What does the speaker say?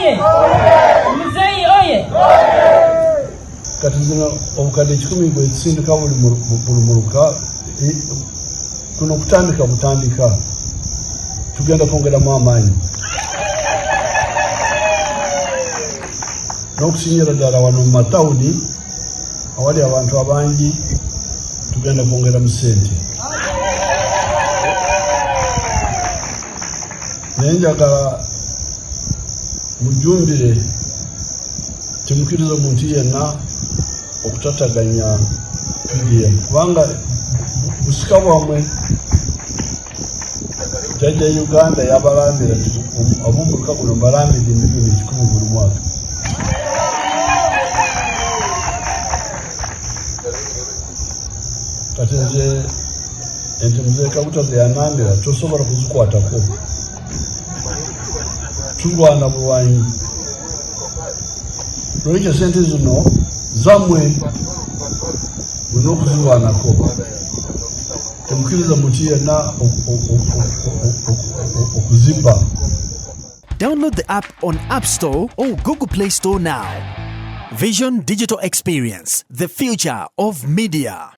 Oye! Muzeeyi oye! Kati zino obukadde 100 bwezisindika buli muluka, kuno kutandika butandika, tugenda kwongeramu amaanyi n'okusingira ddala wano mu matawuni awali abantu abangi, tugenda kwongeramu ssente. Naye njagala mujjumbire, temukiriza omuntu yenna okutataganya PDM, kubanga busika bwamwe. Jjajja Uganda yabalambira nti ab'omuluka guno mbalambidde 1,000,000 buli mwaka. Kati nze ente Muzeeyi Kaguta ze yanambira tosobola kuzikwatako, tulwana bulwanyi. Lwekyo sente zino zammwe, mulina okuzirwanako. Temukiriza muntu yenna okuzibba. Download the app on App Store or Google Play Store now. Vision Digital Experience, the future of media.